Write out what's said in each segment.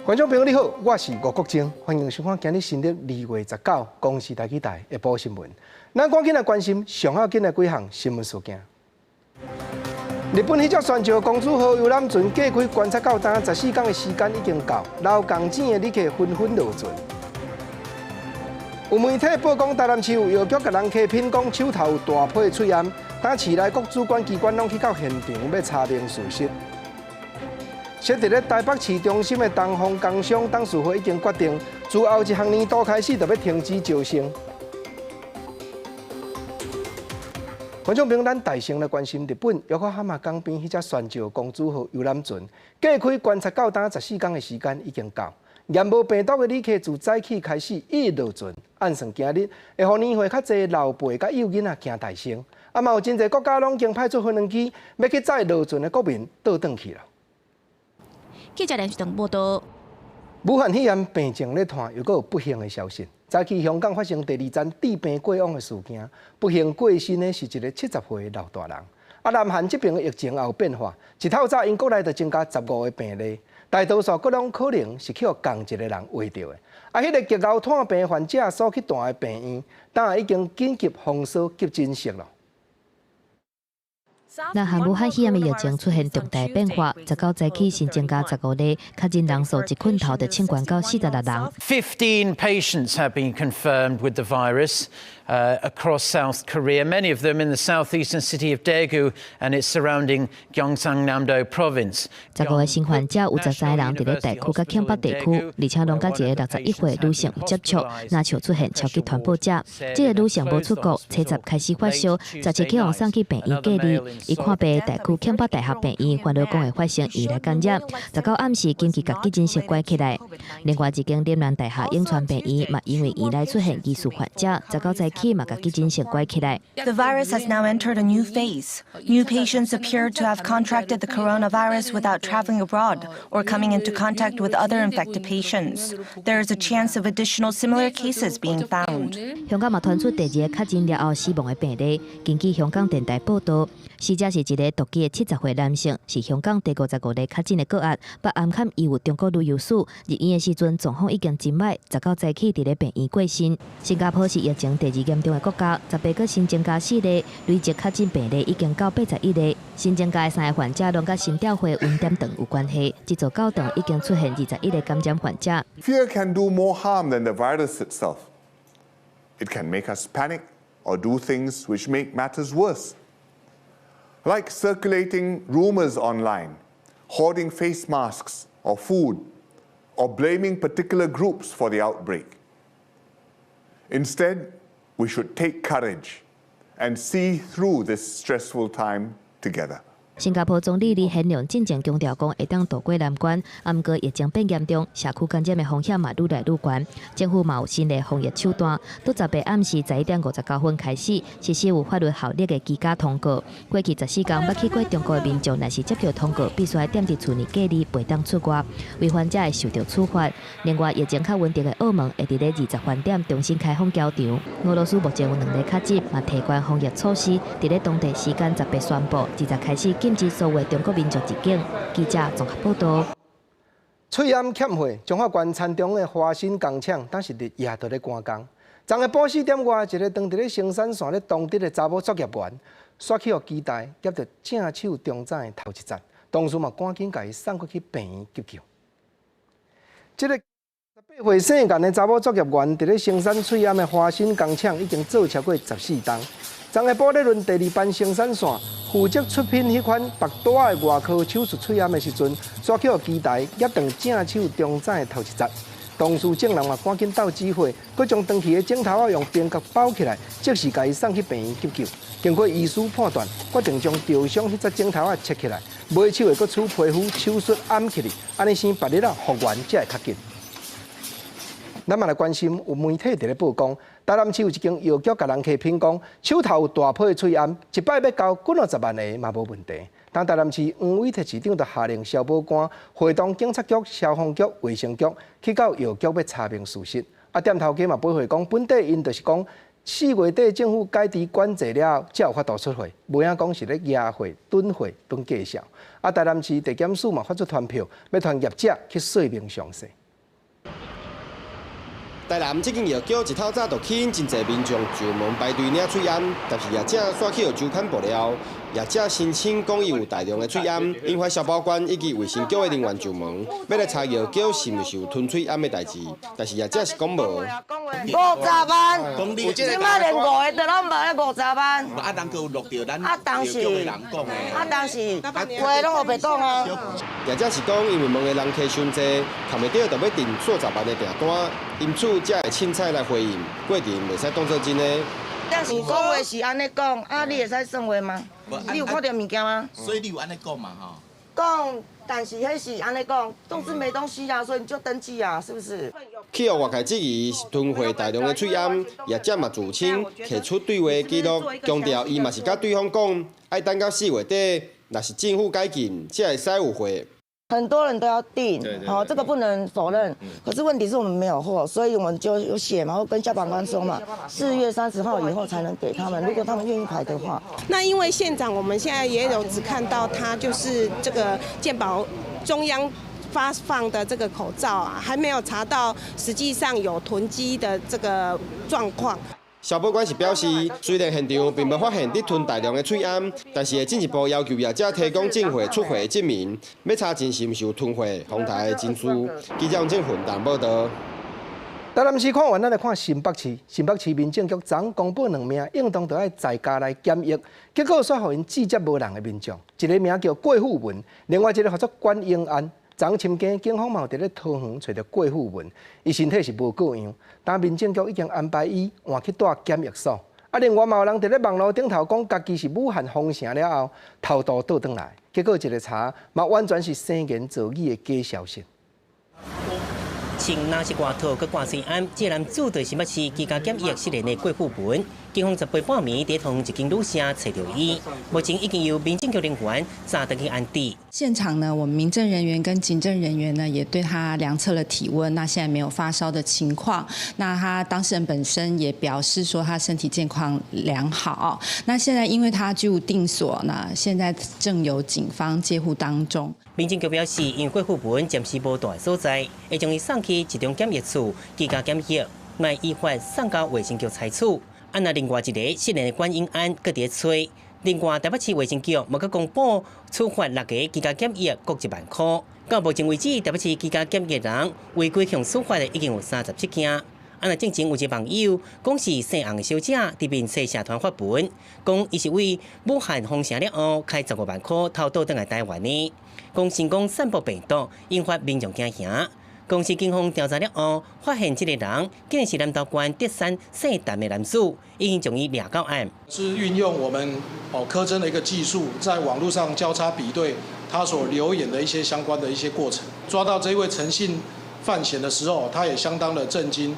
觀眾朋友你好，我是吳國楨，歡迎收看今日新曆2月19公視台語台下晡新聞。咱趕緊來關心上要緊的幾項新聞事件。日本彼隻船隻公主號遊覽船隔開觀察到今14天的時間已經到，撈仝錢的旅客紛紛落船。有媒體報講，台南市有藥局共人批評講手頭有大批喙罨，但市內各主管機關攏去到現場欲查明事實。設佇咧台北市中心的東方工商董事會已經決定，自後一學年度開始就欲停止招生。觀眾朋友，咱大聲來關心日本玉科蛤蟆港邊彼隻船隻公主號遊覽船，隔開觀察到今14天的時間已經到，驗無病毒的旅客自早起開始一直落船，按算今日會予年歲較濟老輩佮幼囡仔驚大聲。啊嘛有真濟國家攏已經派出飛輪機，欲去載落船的國民倒轉去啦。記者連續登報道。武漢肺炎病情咧湠，又閣有不幸的消息。早起香港發生第二宗致病過往的事件，不幸過身的是一个70歲的老大人。啊，南韓這爿的疫情也有變化，一透早𪜶國內就增加15個病例，大多數閣攏可能是去予仝一个人秽著的。啊，彼个極𠢕湠病患者所去蹛的病院，今已經緊急封鎖急診室囉。南韓武漢肺炎的疫情出現重大變化，19早起新增加15例，確診人數一困頭就衝懸到46人。 15 patients have been confirmed with the virus across South Korea, many of them in the southeastern city of Daegu and its surrounding Gyeongsangnam-do province. 15個新患者有13個人佇咧大區佮慶北地區，而且攏佮一个61歲女性有接觸，若像出現超級傳播者。這个女性無出國，初十開始發燒，17去予送去病院隔離。伊看病大區慶北大學病院，煩惱講會發生院內感染，19暗時緊急共急診室關起來。另外一間嶺南大學永川病院嘛，因為院內出現疑似患者，19早起嘛共急診室關起來。 The virus has now entered a new phase. New patients appear to have contracted the coronavirus without traveling abroad or coming into contact with other infected patients. There is a chance of additional similar cases being found. 香港嘛傳出第二个確診了後死亡的病例，根據香港電台報道，死者是一个獨居的70歲男性，是香港第55例確診的個案。捌暗崁伊有中國旅遊史，入院的時陣狀況已經真歹，19早起佇咧病院過身。新加坡是疫情第二嚴重的國家，18閣新增加四例，累計確診病例已經到81例。新增加的三个患者攏佮心跳會溫點堂有關係，這座教堂已經出現21個感染患者。 Fear can do more harm than the virus itself. It can make us panic or do things which make matters worse. Like circulating rumors online, hoarding face masks or food, or blaming particular groups for the outbreak. Instead, we should take courage and see through this stressful time together. 新加坡總理李顯龍進前強調講，會當渡過難關。啊，毋過疫情變嚴重，社區感染的風險嘛愈來愈懸。政府嘛有新的防疫手段。佇18暗時11點59分開始，實施有法律效力的居家通告。過去14天捌去過中國的民眾，若是接著通告，必須愛踮佇厝內隔離，袂當出外。違反者會受著處罰。另外，疫情較穩定的澳門，會佇咧20番點重新開放僑場。俄羅斯目前有兩例確診，嘛提懸防疫措施，佇咧當地時間18宣布，20開始禁止所有中國民眾入境。記者綜合報道。喙罨欠貨，彰化縣田中的華新工廠，當時日夜都咧趕工。昨下晡4點外，一个當佇咧生產線咧當值的查某作業員，煞去予機台夾著正手中指的頭一節，同事嘛趕緊共伊送過去病院急救。這个18歲姓顏的查某作業員，佇咧生產喙罨的華新工廠已經做超過14冬。昨下晡咧輪第二班生產線負責出品彼款縛帶的外科手術喙罨的時陣，煞去予機台夾斷正手中指的頭一節。同事眾人嘛趕緊鬥指揮，閣將斷去的指頭仔用冰膠包起來，即時共伊送去病院急救。經過醫師判斷，決定將受傷彼節指頭仔切起來，尾手會閣取皮膚手術掩起來，按呢生別日仔復原才會較緊。咱嘛來關心，有媒體佇咧報講，台南市有一間藥局共人批評講，手頭有大批喙罨，一擺欲交幾若十萬个嘛無問題。但台南市黃偉哲市長就下令消保官會同警察局、消防局、衛生局去到藥局欲查明事實。啊，店頭家嘛回覆講，本底𪜶就是講4月底政府解除管制了後，才有法度出貨，無影講是咧壓貨、囤貨、囤繼續。啊，台南市地檢署嘛發出傳票，欲傳業者去說明詳細。台南這間藥局一透早就吸引真濟民眾上門排隊領喙罨，但是業者煞去予周刊爆料，業者聲稱講伊有大量的喙罨，引發消保官以及衛生局的人員上門，欲來查藥局是毋是有囤喙罨的代誌，但是業者是講無。50萬，這擺連五个都攏無咧50萬。啊，人閣有錄著咱啊，當時藥局的人講的。啊，當時話攏烏白講啊。業者是講，因為問的人客傷濟，崁袂著就欲訂數十萬的訂單，因此才會凊彩來回應，過程袂使當做真的。但是講話是按呢講，啊，你會使算話嗎？你有看著物件嗎？所以你有按呢講嘛？吼。講，但是彼是按呢講，總之沒東西啊，所以你就登記啊，是不是？去予外界質疑是囤貨大量的喙罨，業者嘛自稱提出對話記錄，強調伊嘛是佮對方講，愛等到4月底，若是政府解禁，才會使有貨。很多人都要訂，好，這個不能否認。可是問題是我們沒有貨，所以我們就有寫嘛，會跟消保官說嘛，4月30號以後才能給他們，如果他們願意排的話。那因為縣長，我們現在也有只看到他就是這個健保中央發放的這個口罩啊，還沒有查到實際上有囤積的這個狀況。消保官是表示，雖然現場並無發現佇囤大量的喙罨，但是會進一步要求業者提供進貨出貨的證明，欲查證是毋是有囤貨，哄抬的真實。記者王正雲台報導。台南市看完，咱來看新北市。新北市民政局昨公布兩名應當著愛在家來檢疫，結果煞予𪜶拒接無人的民眾，一个名叫郭富文，另外一个號做關英安。昨深更，警方嘛有佇咧桃園揣著郭富文，伊身體是無過恙，但民政局已經安排伊換去蹛檢疫所。啊，另外嘛有人佇咧網路頂頭講，家己是武漢封城了後偷渡倒轉來，結果一个查嘛完全是聲言造語的假消息。穿藍色外套閣掛喙罨，這個男子佇新北市居家檢疫失聯的郭富文，警方18暝佇桃園一間旅社揣著伊，目前已經由民政局人員載轉去安置。現場呢，我們民政人員跟警政人員呢，也對他量測了體溫，那現在沒有發燒的情況。那他當事人本身也表示說，他身體健康良好。那現在因為他居無定所，那現在正由警方介護當中。民政局表示，因為郭富文暫時無蹛的所在，會將伊送去集中檢疫處居家檢疫，嘛依法送交衛生局裁處。啊，若另外一個失聯的關英安閣佇咧揣。另外，台北市衛生局嘛閣公布處罰六个居家檢疫各1萬箍。到目前為止，台北市居家檢疫人違規向處罰的已經有37件。啊，若進前有一個網友講是姓洪的小姐佇面冊社團發文，講伊是為武漢封城了後開15萬箍偷渡轉來台灣的，講成功散布病毒，引發民眾驚嚇。公司警方調查了後，發現這個人竟然是南投縣德山姓陳的男子，已經將伊掠到案。是運用我們哦科偵的一個技術，在網路上交叉比對他所留言的一些相關的一些過程，抓到這位陳姓犯嫌的時候，他也相當的震驚，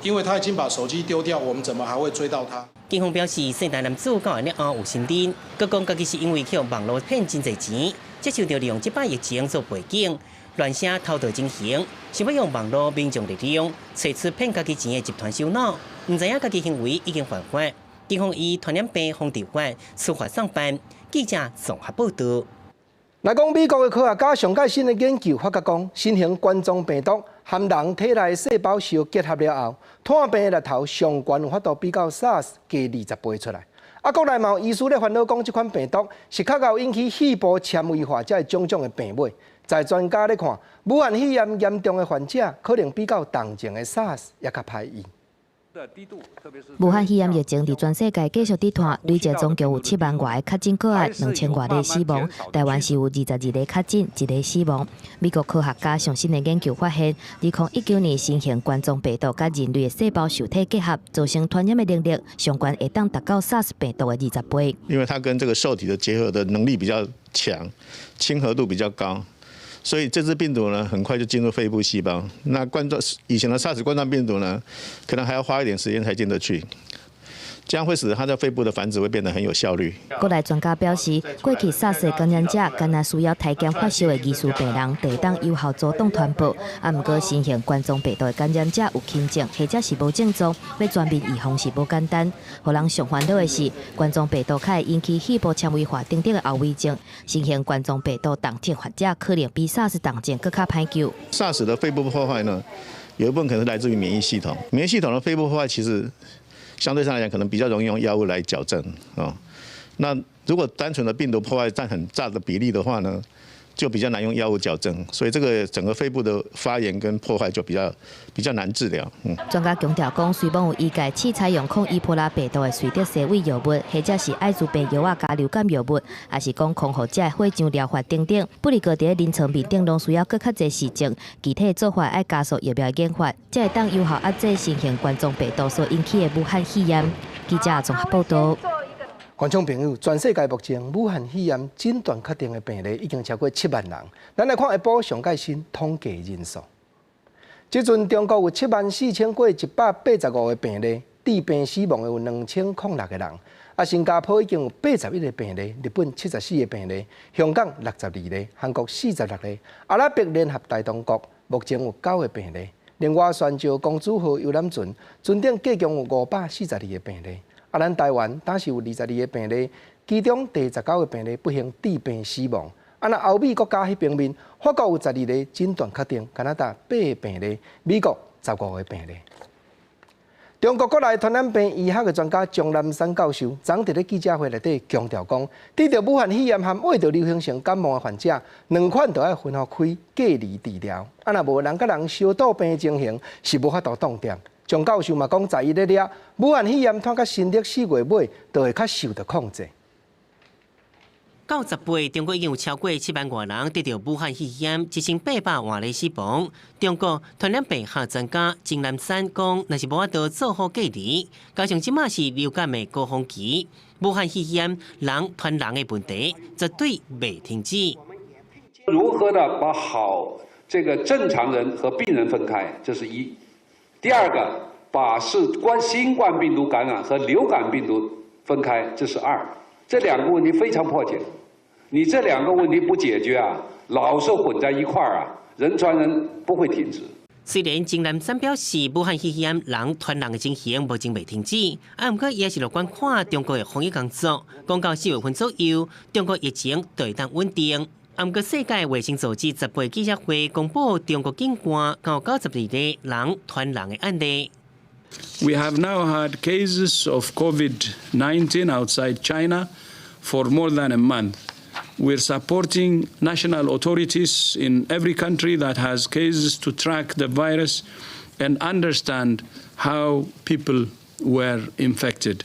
因為他已經把手機丟掉，我們怎麼還會追到他？警方表示，姓陳男子到案了後有承認，閣講家己是因為去網路騙真濟錢，才想著利用這擺疫情做背景，亂寫偷渡情形，想欲用網路民眾力量，揣出騙家己錢的集團首腦，毋知影家己行為已經犯法。警方以傳染病防治法處罰送辦。記者綜合報導。來講，美國的科學家上蓋新的研究發覺講，新型冠狀病毒和人體內細胞相結合了後，湠病的力頭上懸有法度比較 SARS 加20倍出來。啊，國內嘛有醫師咧煩惱講，這款病毒是較會引起肺部纖維化，才會種種的病尾。在專家咧看，武漢肺炎嚴重的患者，可能比較重症的 SARS 猶較歹醫。武漢肺炎疫情佇全世界繼續佇湠，累計總共有7萬外个確診個案，2000外例死亡。台灣是有22個確診，一個死亡。美國科學家上新的研究發現，2019年新型冠狀病毒佮人類的細胞受體結合，造成傳染的能力，上懸會當達到 SARS 病毒的20倍。因為它跟這個受體的結合的能力比較強，親和度比較高。所以這支病毒呢，很快就進入肺部細胞。那冠狀以前的 SARS 冠狀病毒呢，可能還要花一點時間才進得去。這樣會使得它在肺部的繁殖會變得很有效率。國內專家表示，過去 SARS 的感染者，敢若需要體檢發燒的疑似病人，會當有效阻擋傳播。啊，毋過新型冠狀病毒的感染者有輕症或者是無症狀，欲全面預防是無簡單。予人上煩惱的是，冠狀病毒較會引起肺部纖維化等等的後遺症。新型冠狀病毒重症患者可能比 SARS 重症閣較歹救。 SARS 的肺部破壞呢，有一部分可能是來自於免疫系統。免疫系統的肺部破壞其實相對上來講，可能比較容易用藥物來矯正哦。那如果單純的病毒破壞佔很大的比例的話呢，就比較難用藥物矯正，所以這個整個肺部的發炎跟破壞就比較難治療。專家強調講，雖罔有醫界試採用抗伊波拉病毒的瑞德西韋藥物，或者是愛滋病藥仔佮流感藥物，抑是講康復者血漿療法等等，不過佇咧臨床面頂攏需要閣較濟實證，具體做法愛加速疫苗研發，才會當有效遏制新型冠狀病毒所引起的武漢肺炎。記者綜合報道。觀眾朋友，全世界目前武漢肺炎診斷確定的病例已經超過7萬人。咱來看下晡上蓋新統計人數。這陣中國有74,185個病例，致病死亡的有2006個人。啊，新加坡已經有81個病例，日本74個病例，香港62例，韓國46例，阿拉伯聯合大公國目前有九個病例。另外，宣召公主號遊覽船船頂計共有542個病例。啊，咱台灣當時有22個病例，其中第19個病例不幸致病死亡。啊，若歐美國家彼方面，法國有12個診斷確定，加拿大八個病例，美國15個病例。中國國內傳染病醫學的專家鍾南山教授，昨佇咧記者會內底強調講，得著武漢肺炎和秽著流行性感冒的患者，兩款都愛分開隔離治療。啊，若無人佮人相倒病的情形，是無法度擋掉。鍾教授嘛講，11日了，武漢肺炎拖到新曆4月尾，就會較受著控制。到18，中國已經有超過7萬外人得著武漢肺炎，1800外例死亡。中國傳染病學專家鍾南山講，若是無法度做好隔離，加上這馬是流感的高峰期，武漢肺炎人傳人的問題絕對袂停止。如何的把好這個正常人和病人分開，這是一。第二個，把是冠新冠病毒感染和流感病毒分開，這是二。這兩個問題非常迫切。你這兩個問題不解決啊，老是混在一塊兒啊，人傳人不會停止。雖然鍾南山表示武漢肺炎人傳人的情形目前未停止，啊，毋過伊也是樂觀看中國的防疫工作，講到4月份左右，中國疫情就會當穩定。啊，毋過世界衛生組織18記者會公布中國境外92例人傳人的案例。 We have now had cases of COVID-19 outside China for more than a month. We're supporting national authorities in every country that has cases to track the virus and understand how people were infected.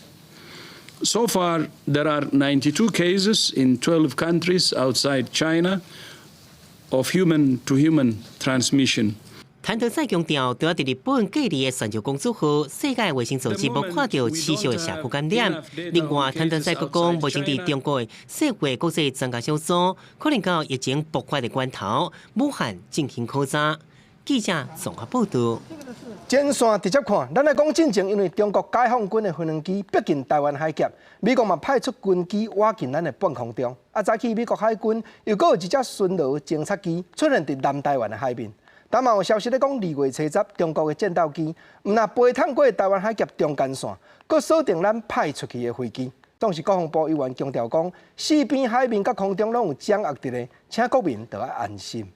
So far, there are 92 cases in 12 countries outside China of human to human transmission. 譚德塞強調，對佇日本隔離的宣召公主號，世界衛生組織無看著持續的社區感染。另外，譚德塞閣講，目前佇中國的世衛國際專家小組可能到疫情爆發的關頭，武漢進行考察。記者綜合報道。前線直接看，咱來講進前，因為中國解放軍的飛行機逼近台灣海峽，美國嘛派出軍機倚近咱的半空中。啊，早起美國海軍又閣有一隻巡邏偵察機出現佇南台灣的海面。但嘛有消息咧講，2月初10，中國的戰鬥機毋但飛探過台灣海峽中間線，閣鎖定咱派出去的飛機。當時國防部委員強調講，四邊海面佮空中攏有掌握佇咧，請國民著愛安心。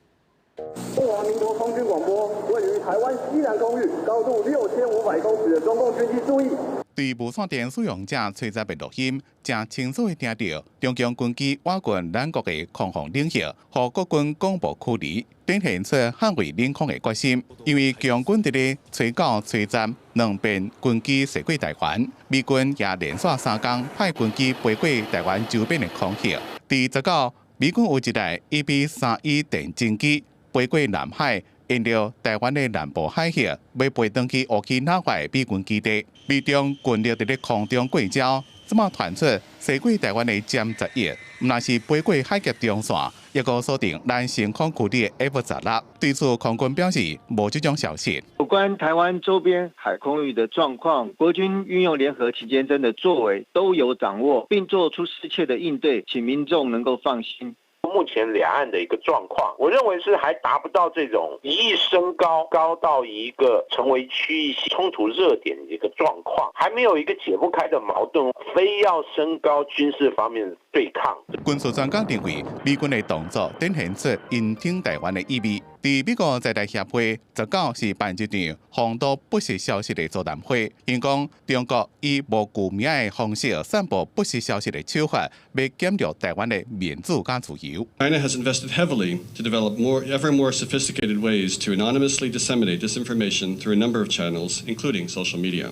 中華民國空軍廣播，位於台灣西南空域，高度6500公尺的中共軍機注意。對無線電使用者吹十的錄音，誠清楚的聽著中共軍機倚近咱國的空防領域，予國軍廣播驅離，展現出捍衛領空的決心。因為共軍佇咧初九、初十兩遍軍機駛過台灣，美軍也連續3工派軍機飛過台灣周邊的空域。佇19，美軍有一台 EB-3E 電偵機飛過南海，沿著台灣的南部海域，欲飛轉去烏基那瓦的美軍基地。美中軍力佇咧空中過招，這馬傳出駛過台灣的殲十一，毋但是飛過海峽中線，抑閣鎖定咱升空區的 F-16。對此，空軍表示無這種消息。有關台灣周邊海空域的狀況，國軍運用聯合勤監偵的作為都有掌握，並做出適切的應對，請民眾能夠放心。目前兩岸的一個狀況，我認為是還達不到這種一意升高，高到一個成為區域性衝突熱點的一個狀況，還沒有一個解不開的矛盾，非要升高軍事方面對抗。軍事專家認為，美軍的動作展現出鷹挺臺灣的意味。佇美國在台協會19是辦一場防堵不實消息的座談會，𪜶講中國以無具名的方式散布不實消息的手法，欲減弱臺灣的民主佮自由。 China has invested heavily to develop ever more sophisticated ways to anonymously disseminate disinformation through a number of channels, including social media.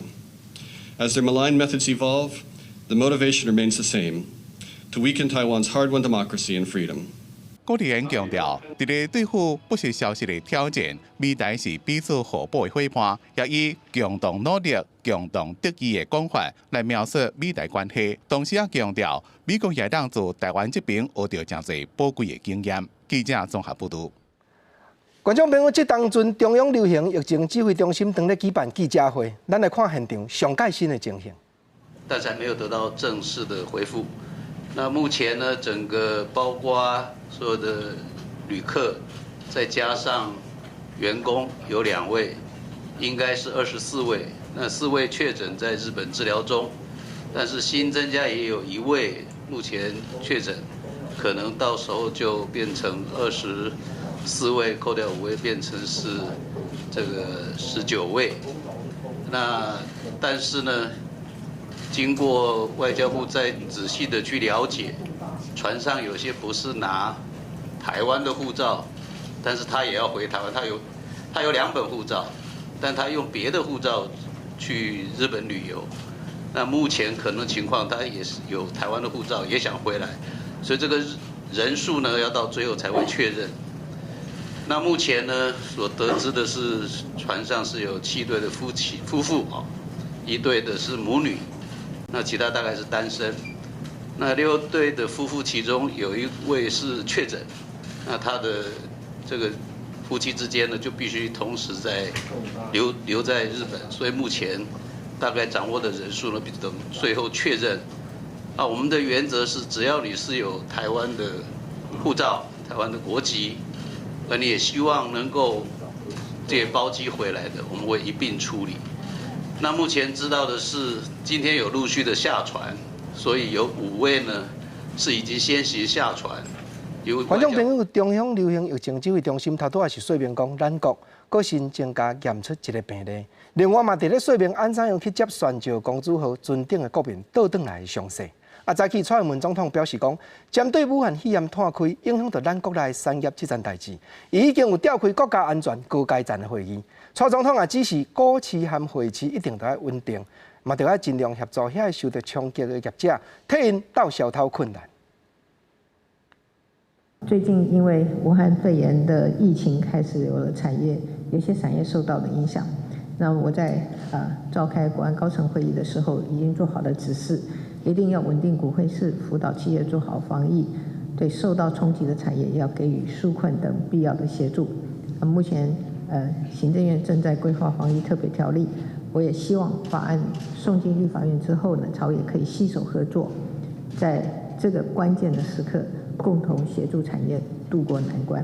As their malign methods evolve, the motivation remains the same: to weaken Taiwan's hard-won democracy and freedom. 顧立言強調，佇咧對付不實消息的挑戰，美台是彼此互補的夥伴，也以共同努力、共同得益的講法來描述美台關係。同時也強調，美國也當自臺灣這邊學著誠濟寶貴的經驗。記者綜合報導。觀眾朋友，這當陣中央流行疫情指揮中心正咧舉辦記者會，咱來看現場上蓋新的情形。但是還沒有得到正式的回覆。那目前呢，整個包括所有的旅客，再加上員工有兩位，應該是24位。那4位確診在日本治療中，但是新增加也有一位目前確診，可能到時候就變成24位，扣掉5位變成是這個19位。那但是呢，經過外交部再仔細的去了解，船上有些不是拿台灣的護照，但是他也要回台灣，他有兩本護照，但他用別的護照去日本旅遊。那目前可能情況，他也是有台灣的護照，也想回來，所以這個人數呢，要到最後才會確認。那目前呢，所得知的是，船上是有七對的夫妻夫婦啊，一對的是母女，那其他大概是單身。那六對的夫婦其中有一位是確診，那他的這個夫妻之間呢，就必須同時在留在日本，所以目前大概掌握的人數呢，必須等最後確認。啊，我們的原則是，只要你是有台灣的護照、台灣的國籍，而你也希望能夠這包機回來的，我們會一併處理。那目前知道的是，今天有陸續的下船，所以有五位呢是已經先行下船。觀眾朋友，中央流行疫情指揮中心頭拄仔是說明講，咱國閣新增加驗出一个病例。另外嘛，佇咧說明按怎樣去接船石公主號船頂的國民倒轉來的詳細。啊，早起蔡英文總統表示講，針對武漢肺炎湠開，影響著咱國內產業這層代誌，伊已經有召開國家安全高階層的會議。蔡總統也指示股市和匯市一定著愛穩定，嘛著愛盡量協助遐个受著衝擊的業者，替𪜶鬥消頭困難。最近因為武漢肺炎的疫情開始有了產業，有些產業受到的影響。那我在召開國安高層會議的時候，已經做好了指示，一定要穩定股匯市，輔導企業做好防疫，對受到衝擊的產業要給予紓困等必要的協助。目前行政院正在規劃防疫特別條例，我也希望法案送進立法院之後呢，朝野可以攜手合作，在這個關鍵的時刻，共同協助產業渡過難關。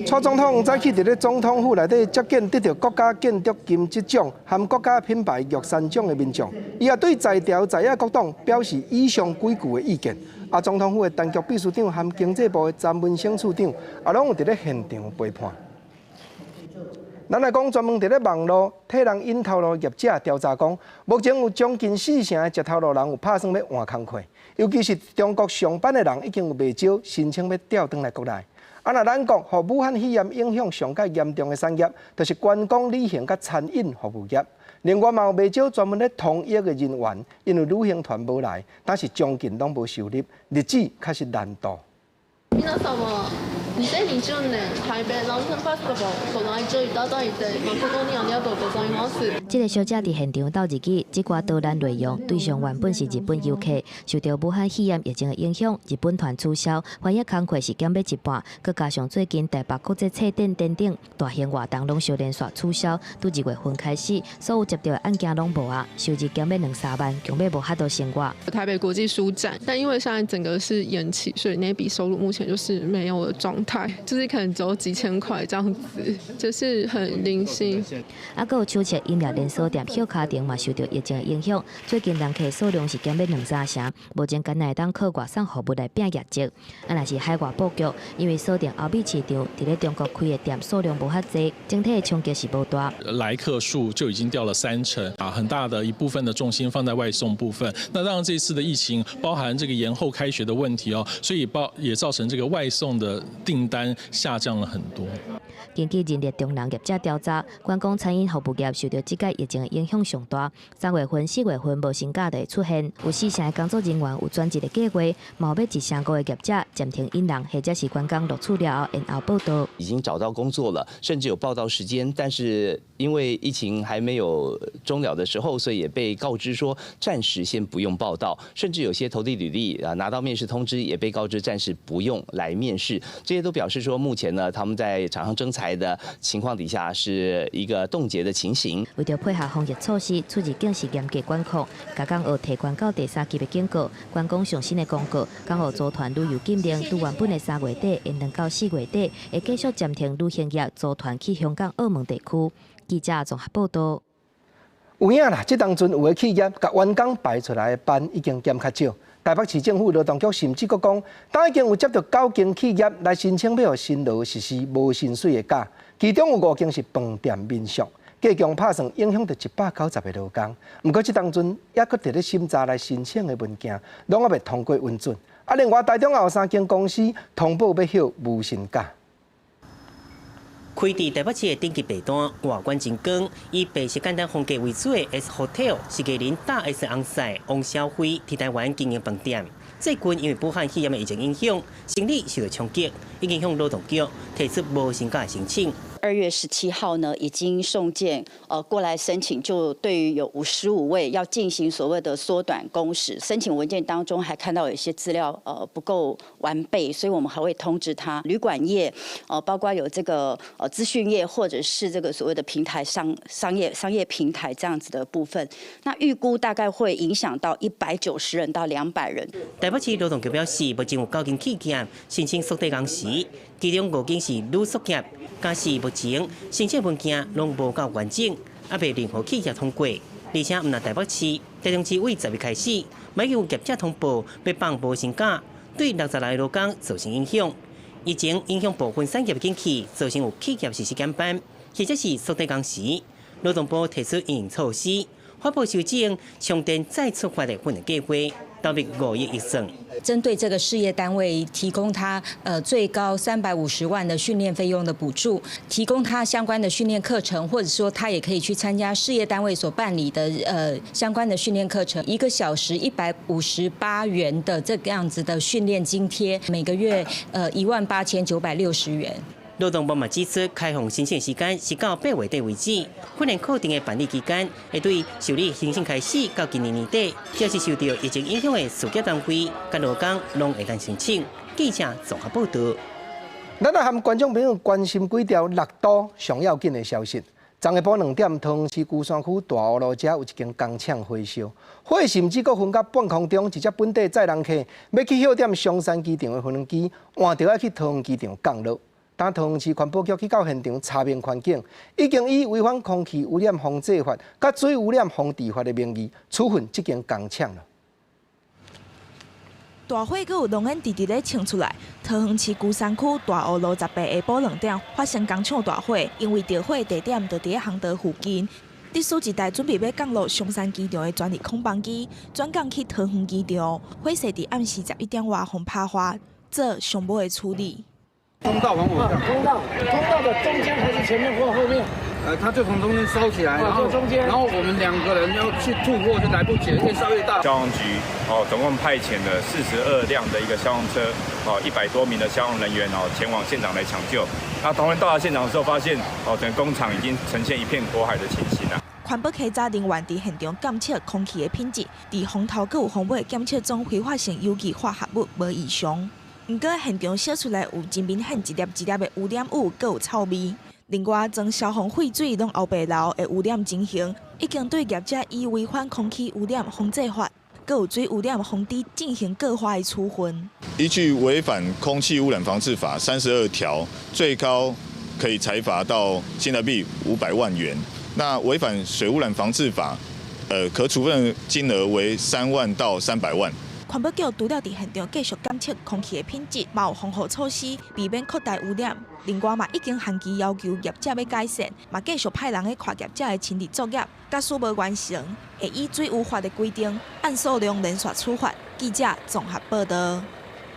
蔡總統早起佇咧總統府內底接見得著國家建築金質獎和國家品牌玉山獎的民眾，伊也對在朝在野各黨表示以上幾句的意見。啊，總統府的陳菊秘書長和經濟部的詹文生處長也攏有佇咧現場陪伴。咱來講，專門佇咧網路替人引頭路業者調查講，目前有將近四成的食頭路人有拍算欲換工課，尤其是中國上班的人已經有袂少申請欲調轉來國內。啊，若咱國予武漢肺炎影響上蓋嚴重的產業，就是觀光旅行佮餐飲服務業。另外嘛有袂少專門咧通譯的人員，因為旅行團無來，但是將近攏無收入，日子確實難度。皆様。2020年台北ランタンフェスティバルご来場いただいて誠にありがとうございます。這个小姐佇現場鬥日語，這寡導覽內容對象原本是日本遊客，受著武漢肺炎疫情的影響，日本團取消，翻譯工課是減欲一半，閣加上最近台北國際冊展等等大型活動攏相連續取消，對2月份開始，所有接著的案件攏無啊，收入減欲兩三萬，強欲無法度生活。台北國際書展，但因為現在整個是延期，所以那筆收入目前就是沒有的狀態，就是可能只有幾千塊這樣子，就是很零星。啊，閣有手冊飲料連鎖店歇跤亭嘛受著疫情的影響，最近人客數量是減欲兩三成，目前干焦會當靠外送服務來拼業績。啊，若是海外布局，因為鎖定歐美市場，佇咧中國開的店數量無遐濟，整體的衝擊是無大。來客數就已經掉了3成啊，很大的一部分的重心放在外送部分。那當然這次的疫情包含這個延後開學的問題哦，所以包也造成這個外送的訂單下降了很多。根據人力中人業者調查，觀光餐飲服務業受著這擺疫情的影響上大。3月份、4月份無薪假就會出現，有四成的工作人員有轉職的計劃，嘛有欲一成五的業者暫停引人，或者是員工錄取了後延後報到。已經找到工作了，甚至有報到時間，但是因為疫情還沒有終了的時候，所以也被告知說暫時先不用報到，甚至有些投遞履歷啊，拿到面試通知也被告知暫時不用來面試，這些都表示說目前呢，他們在廠商徵才的情況底下是一個凍結的情形。為著配合防疫措施，出入境是嚴格管控，逐工學提懸到第三級的警告，觀光上新的公告，講予組團旅遊禁令，對原本的3月底延長到4月底，會繼續暫停旅行業組團去香港、澳門地區。記者綜合報道。有影啦，這當陣有的企業共員工排出來的班已經減較少。台北市政府勞動局甚至閣講，當已經有接著九間企業來申請欲予辛勞實施無薪水的假，其中有五間是飯店民宿，計共拍算影響著190個勞工。毋過這當陣猶閣佇咧審查來申請的文件，攏猶未通過允准。啊，另外台中也有三間公司通報欲歇無薪假。開佇台北市的頂級地段，外觀真光，以白色簡單風格為主的 S Hotel 是藝人大 S 翁婿王小輝佇台灣經營飯店。最近因為武漢肺炎的疫情影響，生意受到衝擊，已經向勞動局提出無薪假的申請。 2月17號呢，已經送件過來申請，就對於有55位要進行所謂的縮短工時，申請文件當中還看到有一些資料不夠完備，所以我們還會通知他。旅館業包括有這個資訊業或者是這個所謂的平台商業平台這樣子的部分，那預估大概會影響到190人到200人。台北市勞動局表示，目前有九間企業申請縮短工時，其中五間是旅宿業，但是目前申請文件攏無夠完整，猶未任何企業通過。而且毋但台北市，台中市對10日開始，嘛有業者通報欲放無薪假，對60人勞工造成影響。疫情影響部分產業景氣，造成有企業實施減班，或者是縮短工時。勞動部提出因應措施，發布修正充電再出發的訓練計劃，投入5億預算。針對這個事業單位提供他最高350萬的訓練費用的補助，提供他相關的訓練課程，或者說他也可以去參加事業單位所辦理的相關的訓練課程，一個小時158元的這個樣子的訓練津貼，每個月18,960元。勞動部嘛指出，開放申請時間是到8月底為止，訓練課程的辦理期間會對受理申請開始到今年年底，只要是受著疫情影響的事業單位佮勞工，攏會當申請。記者綜合報導。咱來和觀眾朋友關心幾條六都上要緊的消息。昨下晡2點，桃園市龜山區大湖路遮有一間工廠火燒，火甚至閣焚到半空中，一隻本地載人客欲去歇踮松山機場的飛機，換著愛去桃園機場降落。當桃園市環保局去到現場查明環境，已經以違反空氣污染防治法、佮水污染防治法的名義處分這間工廠了。大火閣有濃煙直直咧衝出來，桃園市龜山區大湖路10排下晡2點發生工廠大火，因為著火地點就佇咧航道附近，致使一台準備欲降落松山機場的專日空班機轉降去桃園機場，火勢佇暗時11點外予拍化，做上尾的處理。通道往我通道，通道的中間還是前面或後面？它就從中間燒起來，然後中間，然後我們兩個人要去吐火就來不及，越燒越大。消防局哦，總共派遣了42輛的一個消防車，哦，100多名的消防人員哦，前往現場來搶救。那同仁到達現場的時候，發現哦，整個工廠已經呈現一片火海的情形啦。環保稽查人員佇現場檢測空氣的品質，佇風頭閣有風尾檢測中揮發性有機化合物無異常。毋過現場燒出來有真明顯一粒一粒的污染物，閣有臭味。另外，裝消防廢水攏後白流的污染情形，已經對業者以違反空氣污染防治法、閣有水污染防治進行告發的處分。依據違反空氣污染防治法32條，最高可以裁罰到新台幣500萬元。那違反水污染防治法，可處分金額為3萬到300萬。環保局除了佇現場繼續檢測空氣的品質，嘛有防護措施，避免擴大污染。另外嘛，已經限期要求業者欲改善，嘛繼續派人去看業者的清理作業。假使無完成，會依水污法的規定，按數量連續處罰。記者綜合報道。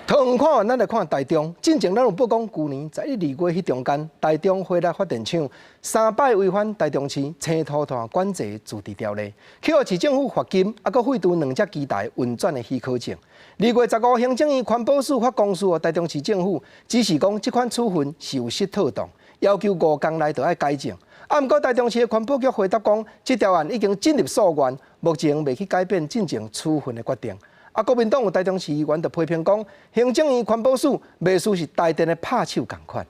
桃園看完，咱來看台中。進前咱有報講，舊年11、2月彼中間，台中火力發電廠三擺違反台中市青塗炭管制自治條例，去予市政府罰金，猶閣廢除兩隻機台運轉的許可證。2月15，行政院環保署發公書予台中市政府，指示講這款處分是有失妥當，要求5工內就愛改正。啊，毋過台中市的環保局回答講，這條案已經進入訴願，目前袂去改變進前處分的決定。啊，國民黨有台中市議員就批評講，行政院環保署袂輸是台電的拍手仝款。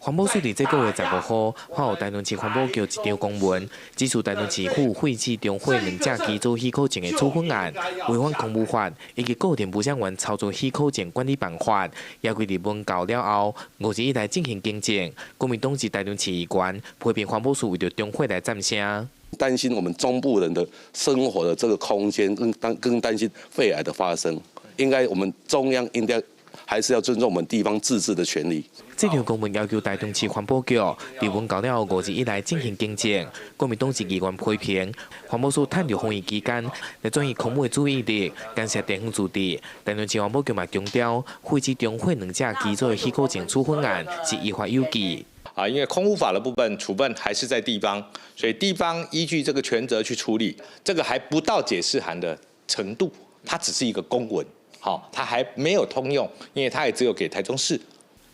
環保署佇這個月15號發予台中市環保局一張公文，指出台中市府廢止中火兩隻機組許可證的處分案，違反空污法以及個人污染源操作許可證管理辦法，要求佇文告了後，5日以內進行更正。國民黨籍台中市議員批評環保署為著中火來佔聲。擔心我們中部人的生活的這個空間，更擔心肺癌的發生。應該我們中央應該還是要尊重我們地方自治的權利。這條公文要求台中市環保局佇文告了後5日以內進行更正。國民黨籍議員批評環保署趁著防疫期間來轉移空污的注意力，干涉地方自治。台中市環保局嘛強調，廢止中火兩隻機組的許可證處分案是依法有據。啊，因為空污法的部分處分還是在地方，所以地方依據這個權責去處理，這個還不到解釋函的程度，它只是一個公文，好，它還沒有通用，因為它也只有給台中市。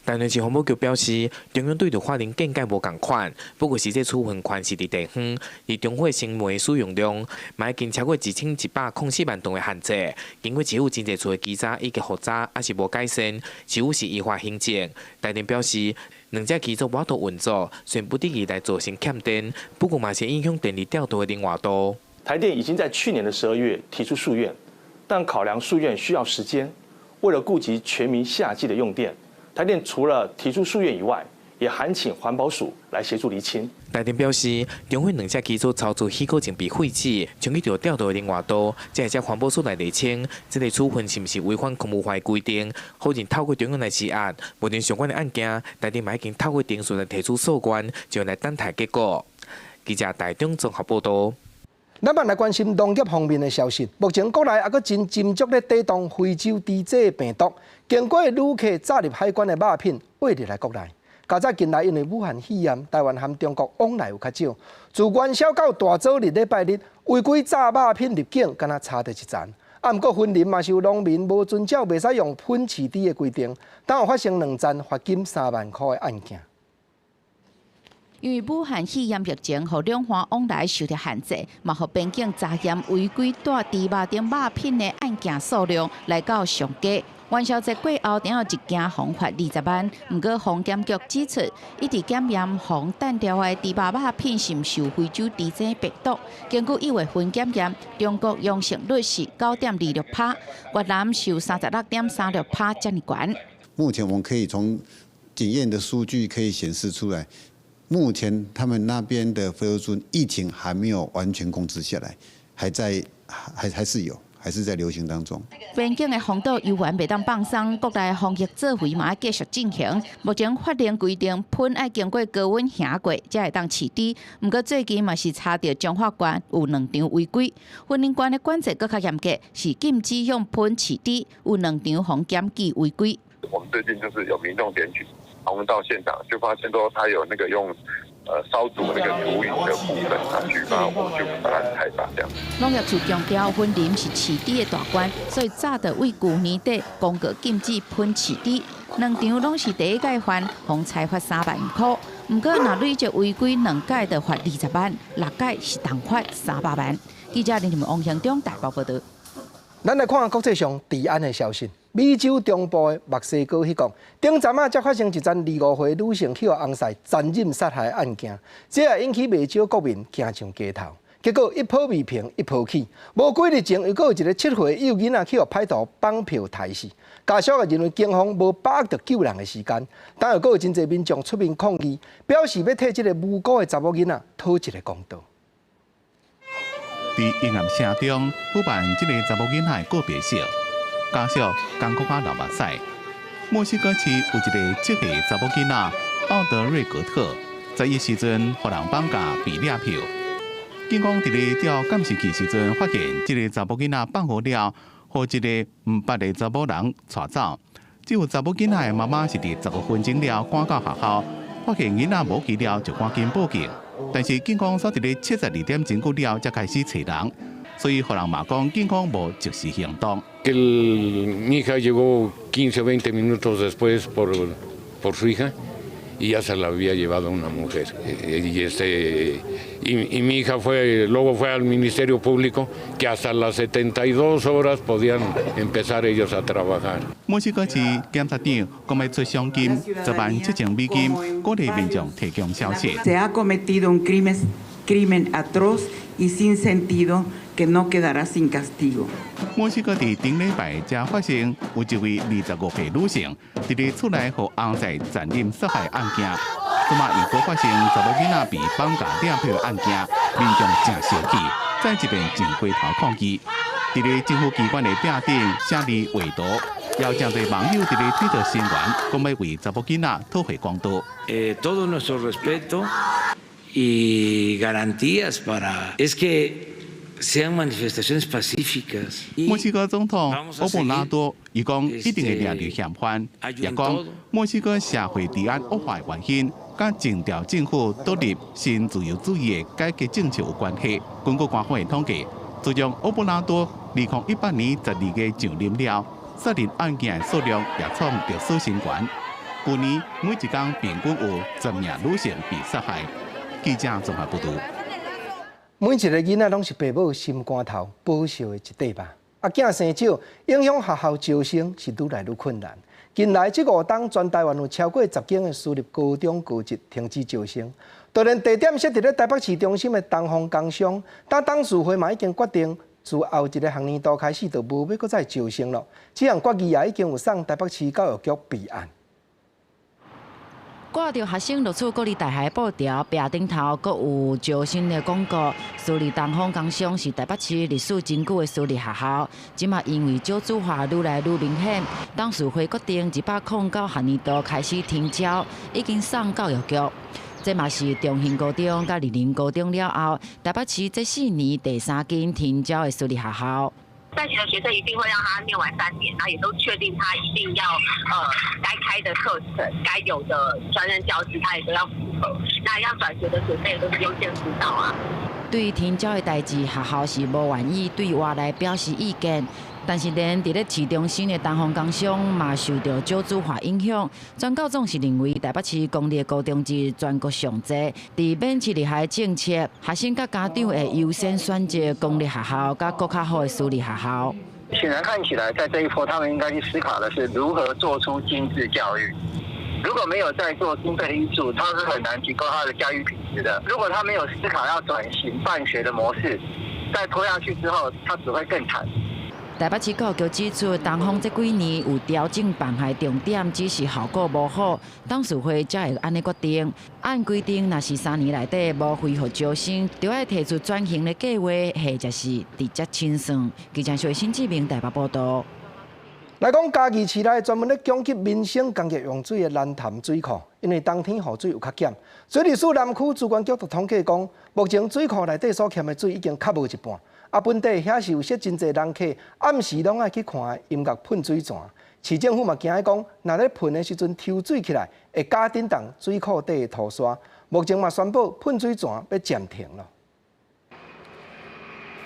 台中市環保局表示，中央對著法令見解無仝款，不過實際處分權是佇地方，而中火生煤使用量，嘛已經超過1104萬噸的限制。經過市府真濟次的稽查以及複查，猶是無改善，市府是依法行政。台電表示，兩隻機組無法度運作，雖然不得已來造成欠電，不過嘛是影響電力調度的靈活度。台電已經在去年的12月提出訴願，但考量訴願需要時間，為了顧及全民夏季的用電。台電除了提出訴願以外，也函請環保署來協助釐清。台電表示，中火兩隻機組操作許可證被廢止，衝擊著調度的靈活度，才會請環保署來釐清，這個處分是毋是違反空污法規定，否認透過中央來施壓。目前相關的案件，台電嘛已經透過程序來提出訴願，就來等待結果。記者台中綜合報道。咱嘛來關心農業方面的消息。目前國內猶閣真斟酌咧抵擋非洲豬瘟病毒，經過旅客載入海關的肉品運入來國內。加載近來因為武漢肺炎，台灣和中國往來有較少。自元宵到大早日禮拜日，違規載肉品入境，敢若差佇一層。啊，毋過雲林嘛是有農民無遵照袂使用噴飼豬的規定，當有發生兩單罰金3萬箍的案件。因為武漢肺炎疫情，予兩岸往來受著限制，嘛予邊境查驗違規帶豬肉等肉品的案件數量來到上高。元宵節過後，頂後一件予罰20萬。毋過防檢局指出，一直檢驗予彈掉的豬肉肉品是毋是有非洲豬瘟病毒。根據一月份檢驗，中國陽性率是9.26%，越南是有36.36%遮爾懸。目前我們可以從檢驗的數據可以顯示出來。目前他們那邊的非洲豬疫情還沒有完全控制下來，還在還是有，還是在流行當中。邊境的防堵猶原袂當放鬆，國內防疫作為嘛繼續進行。目前法令規定，噴愛經過高溫烘過，才會當飼豬。毋過最近嘛是查著彰化縣有兩場違規，雲林縣的管制閣較嚴格，是禁止用噴飼豬，有兩場予檢舉違規。我們最近就是有民眾檢舉。我們到現場就發現說，他有那個用燒煮那個族語的部分，他舉發我就把他裁罰掉。農業處強調，雲林是飼豬的大縣，所以早就對舊年底公告禁止噴飼豬，兩場攏是第一屆犯，予裁罰3萬塊。毋過若累積違規兩屆就罰20萬，六屆是重罰300萬。記者林王興中台北報導。咱來看國際上治安的消息。美洲中部的墨西哥彼國，頂陣仔才發生一樁25歲女性去予翁婿殘忍殺害的案件，這也引起袂少國民驚上街頭。結果一波未平一波起，無幾日前又閣有一個7歲幼囡仔去予歹徒綁票刣死，家屬也認為警方無把握著救人的時間，當又閣有真濟民眾出面抗議，表示欲替這个無辜的查某囡仔討一个公道。佇陰暗聲中舉辦這个查某囡仔的告別式，家屬艱苦甲流目屎。墨西哥市有一个7歲查某囡仔奧德瑞格特，在伊時陣予人綁架被掠票。警方佇咧調監視器時陣，發現這个查某囡仔放學了，予一个毋捌的查某人帶走。這位查某囡仔的媽媽是佇15分鐘了趕到學校，發現囡仔無去了，就趕緊報警。但是警方煞佇咧72點鐘過了，才開始揣人，所以予人罵講警方無及時行動。 Mi hija llegó 15 o 20 minutos después por su hija y ya se la había llevado una mujer. Y mi hija luego fue al Ministerio Público, que hasta las 72 horas podían empezar ellos a trabajar. 墨西哥市檢察長講欲出賞金10萬7千美金，鼓勵民眾提供消息。 Se ha cometido un crimen atroz y sin sentido que no quedará sin castigo。墨西哥佇頂禮拜才發生有一位25歲女性佇咧厝內予翁婿殘忍殺害案件，這馬又閣發生查某囡仔被綁架掠票的案件，民眾誠生氣，再一遍上街頭抗議。佇咧政府機關的壁頂寫字畫圖，也有誠濟網友佇咧推特聲援，講欲為查某囡仔討回公道。 Todo nuestro respeto y garantías para es que sean manifestaciones pacíficas。墨西哥總統奧布拉多伊講一定會掠著嫌犯，也講墨西哥社會治安惡化的原因，佮徵調政府獨立新自由主義的改革政策有關係。根據官方的統計，自從奧布拉多2018年12月上任了，殺人案件的數量也創歷史新高。舊年每一工平均有10名女性被殺害。記者綜合報導。每一个囡仔攏是爸母心肝頭寶惜的一塊肉。啊，囝生少，影響學校招生是愈來愈困難。近來這5冬，全台灣有超過10間的私立高中高職停止招生。就連地點設佇咧台北市中心的東方工商，但董事會嘛已經決定，自後一个學年度開始就無欲閣再招生了。這項決議也已經有送台北市教育局備案。掛著學生錄取國立大學布條，壁頂頭閣有招生的廣告。私立東方工商是台北市歷史真久的私立學校，這馬因為少子化愈來愈明顯，董事會決定209學年度開始停招，已經送教育局。這嘛是中興高中佮莅林高中了後，台北市這4年第三間停招的私立學校。在學的學生一定會讓他念完3年，那也都確定他一定要該開的課程、該有的專任教師，他也都要符合。那要轉學的學生也都是優先輔導啊。對停招的代誌，學校是無願意對外來表示意見。但是，連佇咧市中心的東方工商嘛受著少子化影響。專教總是認為台北市公立高中是全國上濟，佇免試入學政策，學生佮家長會優先選擇公立學校佮閣較好的私立學校。顯然看起來，在這一波，他們應該去思考的是如何做出精緻教育。如果沒有在做經費的挹注，他是很難提高他的教育品質的。如果他沒有思考要轉型辦學的模式，再拖下去之後，他只會更慘。台北市教育局指出，東方這幾年有調整辦學重點，只是效果無好，董事會才會按呢決定。按規定，若是3年內底無恢復招生，就愛提出轉型的計劃，或者是直接清算。記者徐新志明台北報導。來講嘉義市內專門咧供給民生工業用水的蘭潭水庫，因為冬天雨水有較減，水利署南區資源局就統計講，目前水庫內底所欠的水已經較無一半。啊，本地遐是有設真濟人客，暗時攏愛去看音樂噴水泉。市政府嘛驚講，若咧噴的時陣抽水起來，會加振動水庫底的土沙，目前嘛宣布噴水泉欲暫停囉。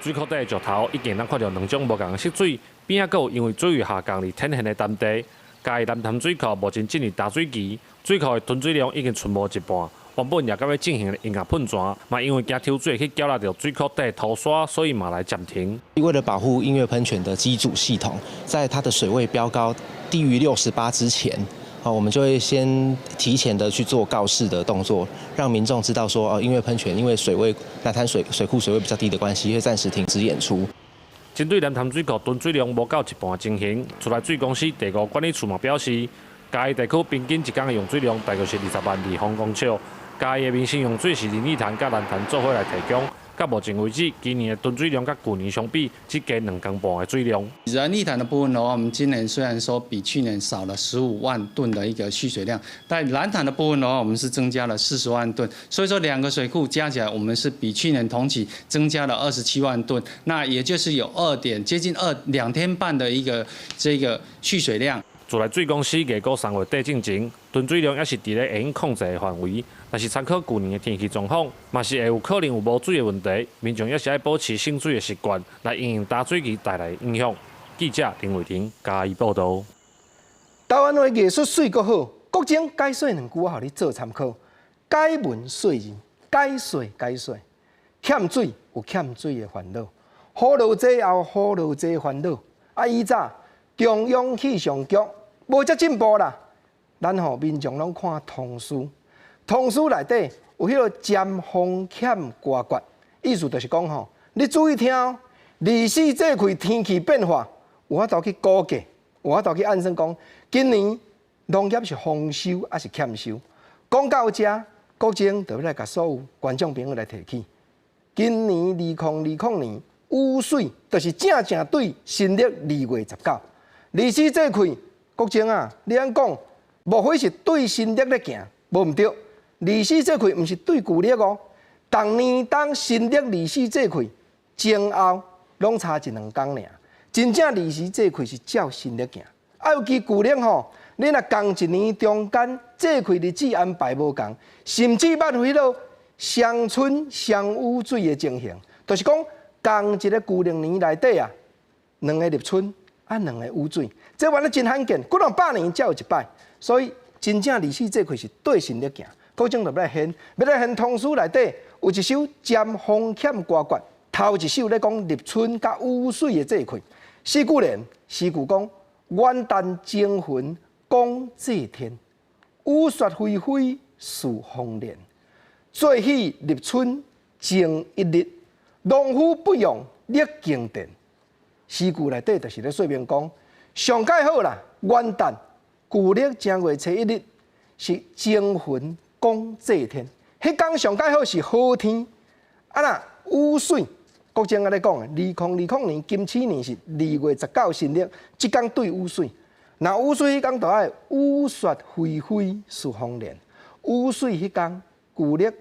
水庫底的石頭已經通看著兩種無仝的色水，邊仔閣有因為水位下降而顯現的澹地。嘉義南潭水庫目前進入乾水期，水庫的吞水量已經賰無一半。原本也閣欲進行的音樂噴泉，嘛因為驚抽水去攪抐著水庫底土沙，所以嘛來暫停。為了保護音樂噴泉的機組系統，在它的水位飆高低於68之前，我們就會先提前的去做告示的動作，讓民眾知道說，哦，音樂噴泉因為水位南潭水水庫水位比較低的關係，會暫時停止演出。針對南潭水庫吞水量無夠一半的情形，自來水公司第五管理處嘛表示，嘉義地區平均一工的用水量大概是20萬立方公尺。嘉義的民生用水是林力潭佮南潭做伙來提供。到目前為止，今年的吞水量佮舊年相比，只加2工半的水量。人力潭的部分的話，我們今年雖然說比去年少了15萬噸的一個蓄水量，但南潭的部分的話，我們是增加了40萬噸，所以說兩個水庫加起來，我們是比去年同期增加了27萬噸，那也就是有接近2天半的一個這個蓄水量。自來水公司預估3月底進前，吞水量猶是佇咧會用控制的範圍。但是參考舊年的天氣狀況，嘛是會有可能有無水的問題。民眾猶是愛保持省水的習慣，來因應乾水期帶來的影響。記者林偉霆嘉義報導。台灣話藝術媠閣好，國政解說兩句我予你做參考。解文說字，解說解說，欠水有欠水的煩惱，雨落濟也有雨落濟煩惱。啊，以早中央氣象局無遮進步啦，咱吼民眾攏看通書，通書內底有彼個尖風險歌訣，意思就是講吼，你注意聽哦，24節氣天氣變化，有法度去估計，有法度去按算講，今年農業是豐收抑是欠收？講到遮，國政就欲來共所有觀眾朋友來提起，今年2020年雨水就是正正對新曆2月19，24節氣。國政啊，你按講，莫非是對新曆咧行？無毋對，24節氣毋是對舊曆哦。逐年當新曆24節氣前後攏差一兩工爾，真正24節氣是照新曆行。啊，尤其舊曆吼，你若仝一年中間節氣日子安排無仝，甚至捌有彼個雙春雙雨水的情形，就是講仝一个舊曆年內底啊，兩个立春啊，兩个雨水。這玩意真罕見，幾兩百年才有一擺，所以真正24節氣是對新曆行。國政就欲來掀，欲來掀通書內底有一首尖風險歌訣，頭一首咧講立春佮雨水的節氣。四句聯，詩句講元旦晴雲廣祭天，雨雪霏霏似豐年。做喜立春晴一日，農夫不用力耕田。詩句內底就是咧說明講。上蓋好啦，元旦舊曆正月初一日是晴雲廣祭天，彼工上蓋好是好天。啊若雨水，國政按呢講，2020年金鼠年是2月19新曆，這工對雨水。若雨水彼工就愛雨雪霏霏似豐年。雨水彼工舊曆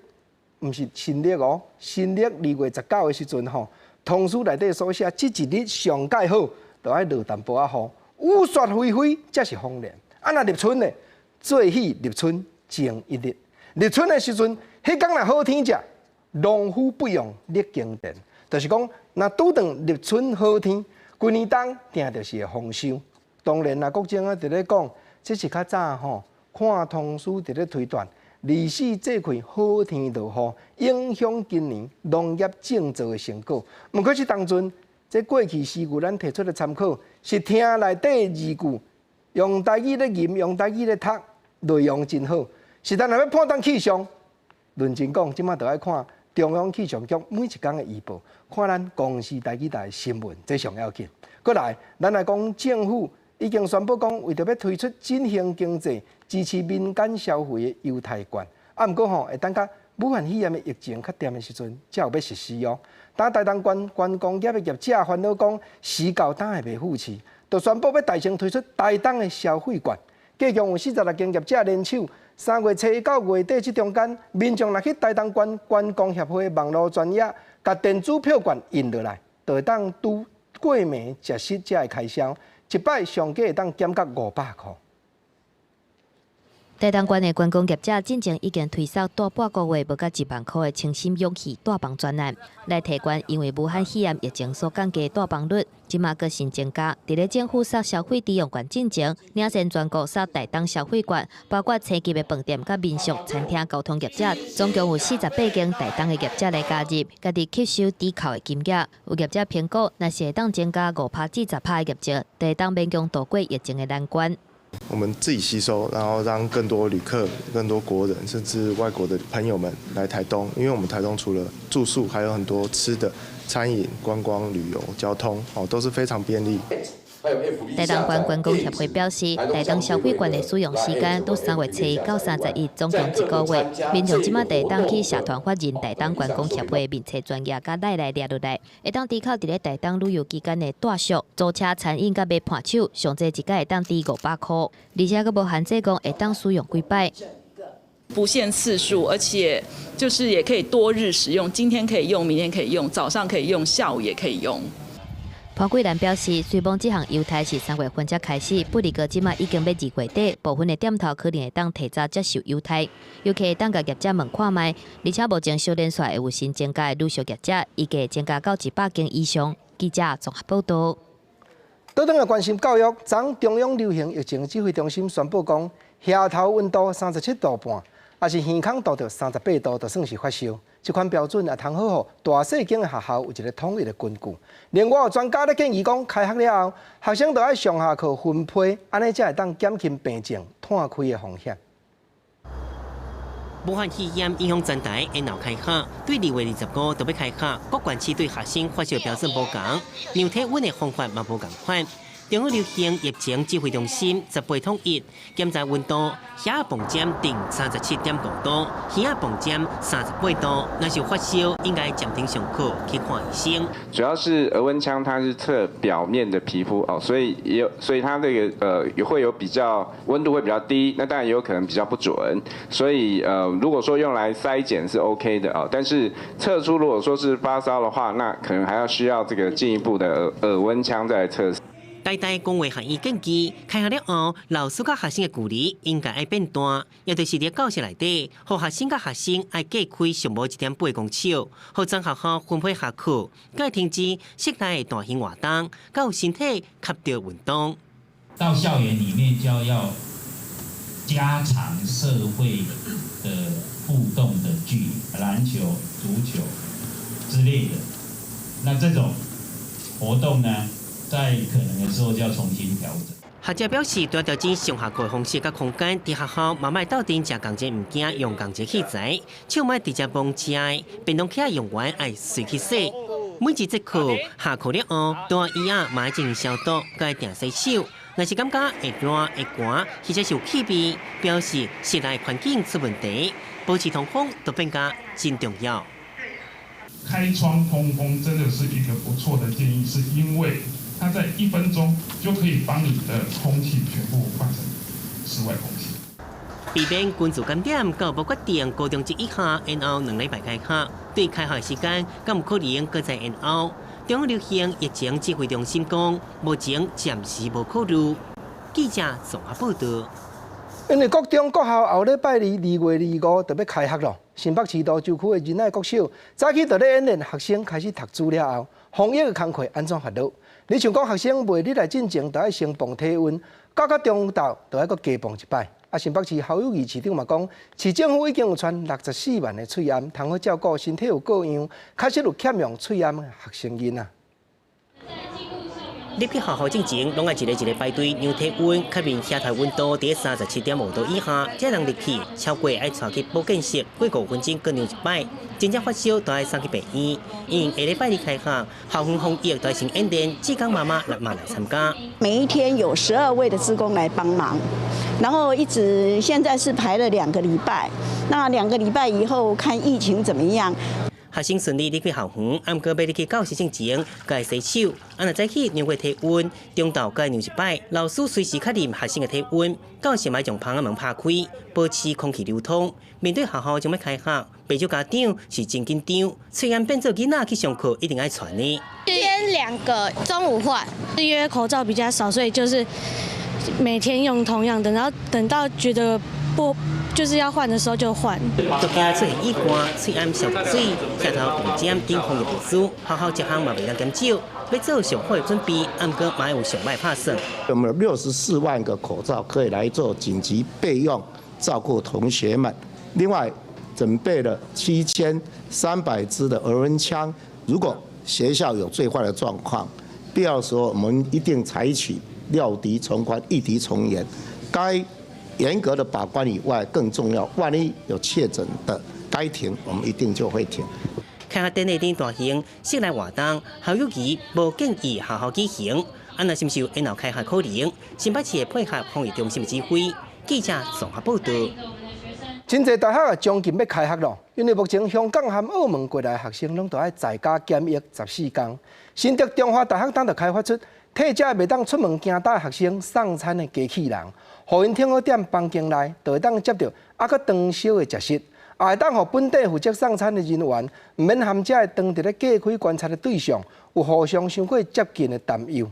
毋是新曆哦，新曆2月19的時陣吼，通書內底所寫，這一日上蓋好，就愛落淡薄仔雨。雨雪霏霏，才是豐年。啊，若立春呢？做喜立春晴一日。立春的時陣，彼工若好天食，農夫不用力耕田，就是講，若拄著立春好天，規年冬定就是會豐收。當然啦，國政啊，佇咧講，這是較早吼，看通書佇咧推斷，24節氣好天落雨，影響今年農業種作的成果。毋過這當陣，這過去詩句咱提出來參考，是聽內底字句，用台語咧吟，用台語咧讀，內容真好。是但若欲判斷氣象，認真講，這馬就愛看中央氣象局每一工的預報，看咱公視台語台的新聞，這上要緊。閣來，咱來講政府已經宣布講，為著欲推出振興經濟、支持民間消費的優待券，啊，毋過吼會等甲武漢肺炎的疫情較恬的時陣，才有欲實施哦。當台東縣觀光業的業者煩惱講，時到今會袂赴市，就宣布欲大聲推出台東的消費券。計共有46間業者聯手，3月初一到月底這中間，民眾若去台東縣觀光協會網路專頁，共電子票券印落來，就會當拄過暝食食遮的開銷，一擺上低會當減到500箍。台東縣的觀光業者進前已經推銷大半個月無到1萬箍的清心勇氣帶房專案，來提懸因為武漢肺炎疫情所降低帶房率，這馬閣新增加。佇咧政府殺消費抵用券進前，領先全國殺台東消費券，包括星級的飯店、佮民宿、餐廳、交通業者，總共有48間台東的業者來加入，家己吸收抵扣的金額。有業者評估，若是會當增加5%至10%的業績，就會當勉強渡過疫情的難關。我們自己吸收，然後讓更多旅客、更多國人，甚至外國的朋友們來台東，因為我們台東除了住宿，還有很多吃的、餐飲、觀光、旅遊、交通，哦，都是非常便利。台東縣觀光協會表示，台東消費券的使用時間佇3月初1到31，總共一個月。民眾這馬會當去社團法人台東觀光協會面冊專頁佮內來掠落來，會當抵扣佇咧台東旅遊期間的住宿、租車、餐飲佮買伴手，上濟一擺會當抵500箍，而且閣無限制講會當使用幾擺。不限次數，而且就是也可以多日使用，今天可以用，明天可以用，早上可以用，下午也可以用。潘桂蘭表示，雖罔這項優待是3月份才開始，不過這馬已經欲2月底，部分的店頭可能會當提早接受優待，尤其會當共業者問看覓，而且目前小連續會有新增加的旅宿業者，預計增加到100間以上。記者綜合報道。倒轉來關心教育，昨中央流行疫情指揮中心宣布講，額頭溫度37.5度，抑是耳孔度著38度，就算是發燒。這款標準也通好，予大細間的學校有一個統一的根據。另外有專家咧建議講，開學了後，學生著愛上下課分批，按呢才會當減輕病症湠開的風險。武漢肺炎影響全台，延後開學，對2月25就欲開學，各縣市對學生發燒標準無仝，量體溫的方法嘛無仝款。中央流行疫情指揮中心18統一檢查溫度，額仔磅針定37.5度，耳仔磅針38度。若是有發燒，應該暫停上課去看醫生。主要是額溫槍，它是測表面的皮膚哦，所以也有，所以它這個也會有比較溫度會比較低，那當然也有可能比較不準。所以如果說用來篩檢是 OK 的哦，但是測出如果說是發燒的話，那可能還要需要這個進一步的耳溫槍再來測試。台大公衛學院建議，開學了後，老師佮學生的距離應該愛變大，也就是佇教室內底，予學生佮學生愛隔開上無1.8公尺，予全學校分配下課，閣停止室內的大型活動，佮有身體吸著運動。到校園裡面就要加長社會的互動的距離，籃球、足球之類的，那這種活動呢？在可能的時候就要重新調整。學者表示，除調整上下課方式佮空間，佇學校嘛莫鬥陣食仝一物件，用仝一器材，手莫直接碰食的，便當盒用完愛隨去洗。每一節課下課了後，桌椅仔嘛愛進行消毒，閣愛定洗手。若是感覺會熱會寒，或者是有氣味，表示室內環境出問題，保持通風就變甲真重要。開窗通風真的是一個不錯的建議，是因為它在1分鐘就可以幫你的空氣全部換成室外空氣。避免群聚感染，到無決定高中職以下延後2禮拜開學，對開學時間，敢有可能閣再延後？中央流行疫情指揮中心講，目前暫時無考慮。記者綜合報道。因為國中國校後禮拜二2月25就欲開學囉，新北市蘆洲區的仁愛國小早起就咧演練學生開始讀書了後，防疫的工課按怎發落？你像講學生袂入來進前，就愛先磅體溫，到到中晝就愛閣加磅一擺。啊，新北市侯友宜市長嘛講，市政府已經有傳64萬个喙罨，通好照顧身體有過恙，確實有欠用喙罨的學生囡仔。入去學校進前，攏愛一个一个排隊量體溫，確認額頭溫度佇37.5度以下，才通入去。超過愛帶去保健室，過5分鐘閣量一擺。真正發燒都愛送去病院。因下禮拜二開學，校園防疫都先演練，志工媽媽嘛來參加。每一天有12位的志工來幫忙，然後一直現在是排了兩個禮拜，那兩個禮拜以後看疫情怎麼樣。學生順利入去校園，毋過欲入去教室進前，閣愛洗手。啊，若早起量過體溫，中晝閣愛量一擺。老師隨時確認學生的體溫，教室愛將窗仔門拍開，保持空氣流通。面對學校將欲開學，袂少家長是真緊張，喙罨變做囡仔去上課一定愛傳的。一天兩個，中午換，因為口罩比較少，所以就是每天用同樣的，然後等到覺得不就是要換的時候就換。國家出現意外，喙罨消毒水、額頭紅針等防疫物資，學校這項嘛袂當減少，欲做上好的準備，毋過嘛有上歹拍算。我們有64萬個口罩可以來做緊急備用，照顧同學們。另外，準備了7300支的額溫槍，如果學校有最壞的狀況，必要的時候，我們一定採取料敵從寬，御敵從嚴。該嚴格的把關以外，更重要，萬一有確診的，該停，我們一定就會停。開學典禮等大型室內活動，校友會無建議學校舉行，啊若是毋是有延後開學可能？新北市會配合防疫中心的指揮。記者綜合報道。真濟大學啊，將近欲開學咯，因為目前香港和澳門過來學生攏著愛在家檢疫14天。新竹中華大學當就開發出替這袂當出門行搭學生送餐的機器人，予𪜶停好踮房間內，就會當接著猶閣當燒的食食，也會當予本地負責送餐的人員，毋免和這個當佇咧隔開觀察的對象有互相傷過接近的擔憂。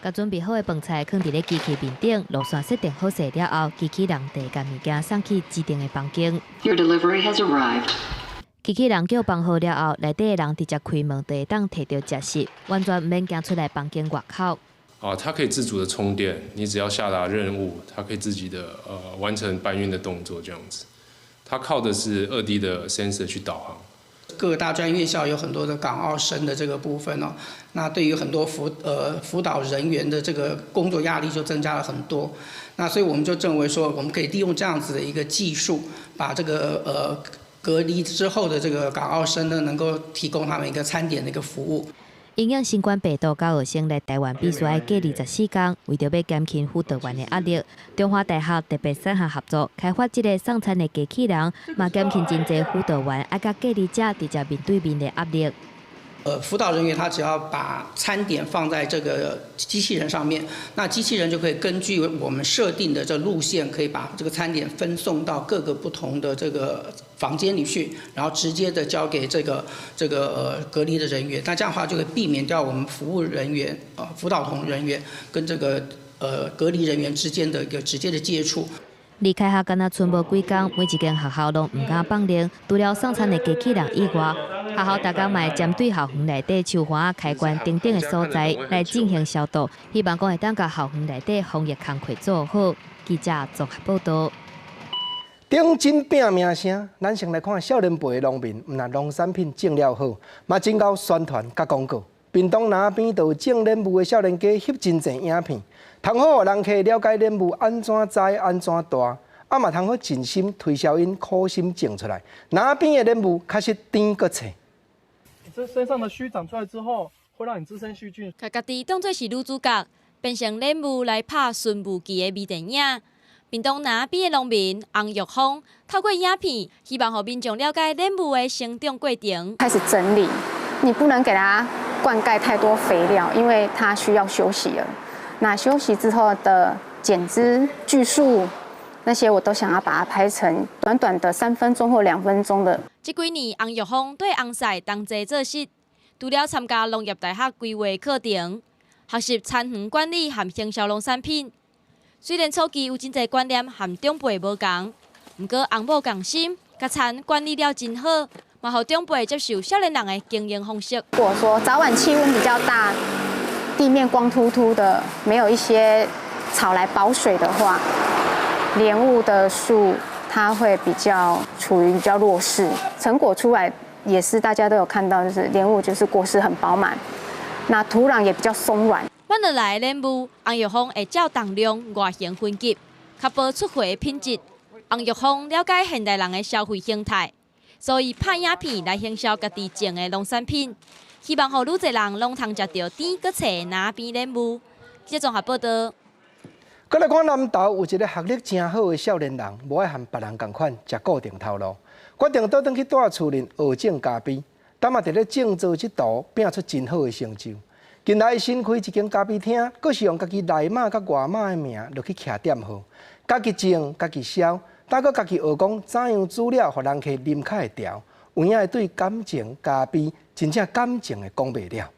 共準備好的飯菜囥佇咧機器面頂，路線設定好勢了後，機器人就會共物件送去指定的房間。 Your delivery has arrived. 機器人叫放號了後，內底的人直接開門就會當提著食食，完全毋免行出來房間外口。啊，它可以自主的充電，你只要下達任務，它可以自己的完成搬運的動作，這樣子。它靠的是2D 的 sensor 去導航。各大專院校有很多的港澳生的這個部分哦，那對於很多輔導人員的這個工作壓力就增加了很多。那所以我們就認為說，我們可以利用這樣子的一個技術，把這個隔離之後的這個港澳生呢，能夠提供他們一個餐點的一個服務。因應新冠病毒交學生來台灣必須愛隔離14天，為著欲減輕輔導員的壓力，中華大學特別產學合作開發這個送餐的機器人，嘛減輕真濟輔導員愛佮隔離者直接面對面的壓力。輔導人員他只要把餐點放在這個機器人上面，那機器人就可以根據我們設定的這路線，可以把這個餐點分送到各個不同的這個房間裡去，然後直接的交給這個隔離的人員。那這樣的話就可以避免掉我們服務人員、輔導同人員跟這個隔離人員之間的一個直接的接觸。離開學敢若賰無幾工，每一間學校攏毋敢放任。除了送餐的機器人以外，學校逐工嘛會針對校園內底樹花開關等等的所在來進行消毒，希望講會當共校園內底防疫工課做好。記者綜合報道。頂真拼名聲，咱先來看少年輩的農民，毋但農產品種了好，嘛真𠢕宣傳佮廣告。屏東林仔邊就有種蓮霧的少年家翕真濟影片，通好予人客了解蓮霧按怎栽、按怎大，啊嘛通好盡心推銷𪜶苦心種出來。林仔邊的蓮霧確實甜閣脆。你這身上的鬚長出來之後，會讓你滋生細菌。共家己當做是女主角，變成蓮霧來拍馴霧記的微電影。屏東林仔邊的農民洪玉峰透過影片，希望予民眾了解蓮霧的成長過程。開始整理，你不能給它灌溉太多肥料，因為它需要休息了。那休息之後的剪枝、鋸樹那些，我都想要把它拍成短短的3分鐘或2分鐘的。這幾年，洪玉峰綴翁婿同齊做事，除了參加農業大學規劃課程，學習田園管理和行銷農產品。雖然初期有真濟觀念和長輩無仝，毋過翁某仝心，共田管理了真好，嘛予長輩接受少年人的經營方式。如果說早晚氣溫比較大，地面光禿禿的，沒有一些草來保水的話，蓮霧的樹它會比較處於比較弱勢。成果出來也是大家都有看到，就是蓮霧就是果實很飽滿，那土壤也比較鬆軟。挽落來的蓮霧，洪玉峰會照重量、外形分級，確保出貨的品質。洪玉峰了解現代人的消費形態，所以拍影片來行銷家己種的農產品，希望予愈濟人攏通食著甜閣脆的林仔邊蓮霧。記者綜合報道。閣來看南投有一個學歷誠好的少年人，無愛和別人仝款，食固定頭路，決定倒轉去蹛厝裡學種咖啡，但嘛佇咧種作這途拼出真好的成就。近來新開一間咖啡廳，閣是用家己內媽佮外媽的名落去徛店號，家己種、家己銷，但閣家己學講怎樣煮了，予人客啉較會調，有影會對感情咖啡真正感情會講袂了。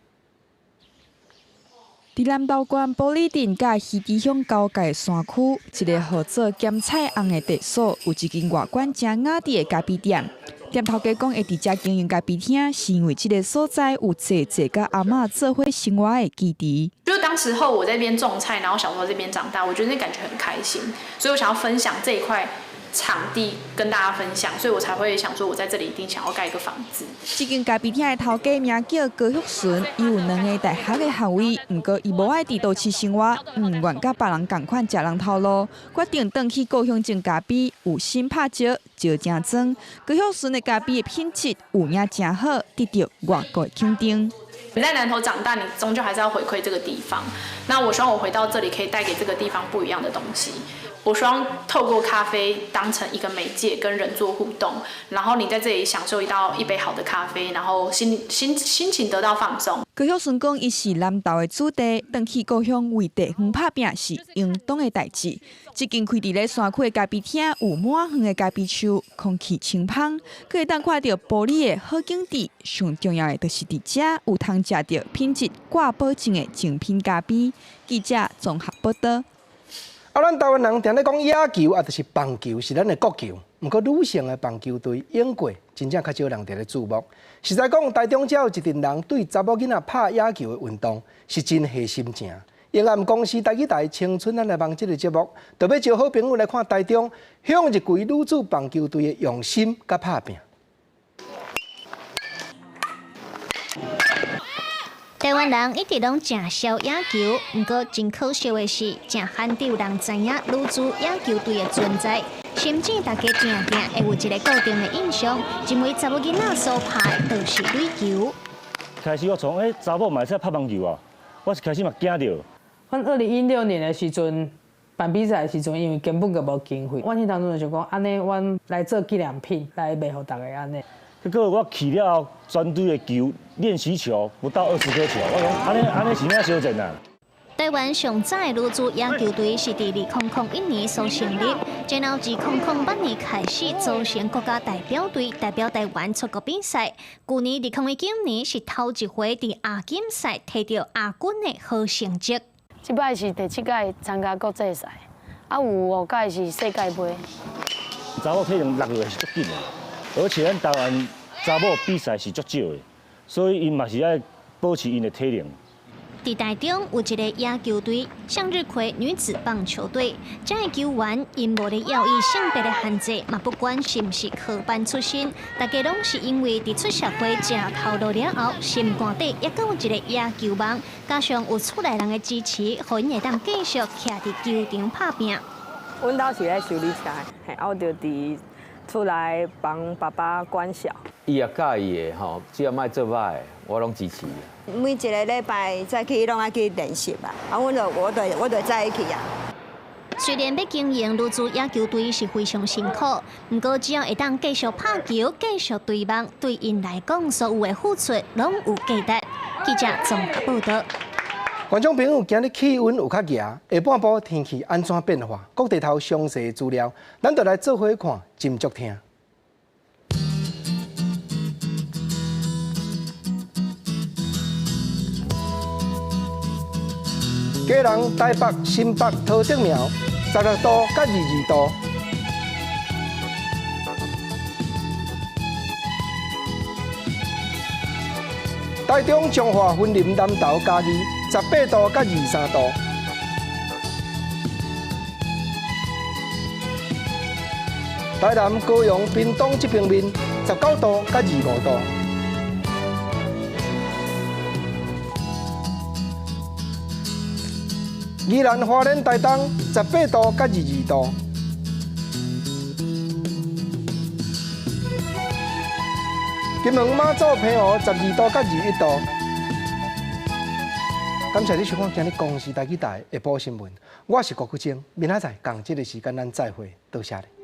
佇南投縣埔里鎮佮魚池鄉交界山區，一个號做鹹菜尪的地所，有一間外觀誠雅致的咖啡店。店頭家講會佇遮經營咖啡廳，是因為這个所在有姐姐佮阿嬤做伙生活的基地。就當時候我在這邊種菜，然後小時候這邊長大，我覺得那感覺很開心，所以我想要分享這一塊場地跟大家分享，所以我才會想說，我在這裡一定想要蓋一個房子。這間咖啡廳的頭家名叫高旭純，伊有兩个大學的學位，毋過伊無愛佇都市生活，毋願佮別人仝款食人頭路，決定轉去故鄉種咖啡，有心拍石，石誠磚。高旭純的咖啡的品質有影誠好，得著外國的肯定。你在南投長大，你終究還是要回饋這個地方。那我希望我回到這裡，可以帶給這個地方不一樣的東西。我希望透過咖啡當成一個媒介，跟人做互動，然後你在這裡享受一杯好的咖啡，然後心情得到放鬆。高曉順講，伊是南投的子弟，轉去故鄉為地方拍拚是應當的代誌。這間開佇咧山區的咖啡廳有滿園的咖啡樹，空氣清芳，閣會當看著埔里的好景致。上重要的就是佇遮有通食著品質掛保證的精品咖啡。記者綜合報導。啊，咱台灣人定咧講野球，啊，就是棒球，是咱的國球。毋過女性的棒球隊勇過真正較少人佇咧注目。實在講，台中遮有一陣人對查某囡仔拍野球的運動是真下心情。永安公視台語台青春咱來望這个節目，特別招好朋友來看台中向日葵女子棒球隊的用心佮拍拚。台灣人一直攏誠痟野球，毋過真可惜的是，誠罕有人知影女子野球隊的存在，甚至大家定定會有一個固定的印象，認為查某囡仔所拍的就是壘球。開始我從查某嘛會使拍棒球啊，我是開始嘛驚著。阮2016年的時陣辦比賽的時陣，因為根本就無經費，阮彼當陣就想講，按呢，阮來做紀念品來賣予大家按呢。結果我去了後，全隊的球練習球不到20顆球，我講按呢按呢是哪相戰啊？台灣上早的女子野球隊是佇2001年所成立，然後自2008年開始組成國家代表隊，代表台灣出國比賽。舊年2019年是頭一回佇亞錦賽摕著亞軍的好成績。這擺是第七屆參加國際賽，啊有5屆是世界盃。查某體能落落來是足緊的，而且咱台灣查某比賽是足少的，所以𪜶嘛是愛保持𪜶的體能。佇台中有一個野球隊——向日葵女子棒球隊，這个球員𪜶無咧要以性別的限制，嘛不管是毋是科班出身，大家攏是因為佇出社會食頭路了後，心肝底猶閣有一個野球夢，加上有厝內人的支持，予𪜶會當繼續徛佇球場拍拚。阮兜是咧修理車的，嘿，啊，我就佇厝內幫爸爸管小。伊也佮意的吼，只要莫做歹，我攏支持。每一个禮拜早起攏愛去練習啊，啊，阮就我就我就早起去啊。雖然欲經營女子野球隊是非常辛苦，毋過只要會當繼續拍球、繼續追夢，對𪜶來講，所有的付出攏有價值。記者綜合報導。觀眾朋友，今日氣溫有較熱，下半晡天氣按怎變化？各地頭詳細資料，咱就來做伙看，斟酌聽。基隆、台北、新北、桃竹苗，16度佮22度。台中、彰化、雲林、南投、嘉義，18度佮23度。台南、高雄、屏東這平面，19度佮25度。宜蘭、花蓮、台東，18度佮22度。金門、馬祖、澎湖，12度佮21度。感謝你收看今日公視台語台下晡新聞，我是郭國晶，明仔載仝這个時間咱再會，多謝你。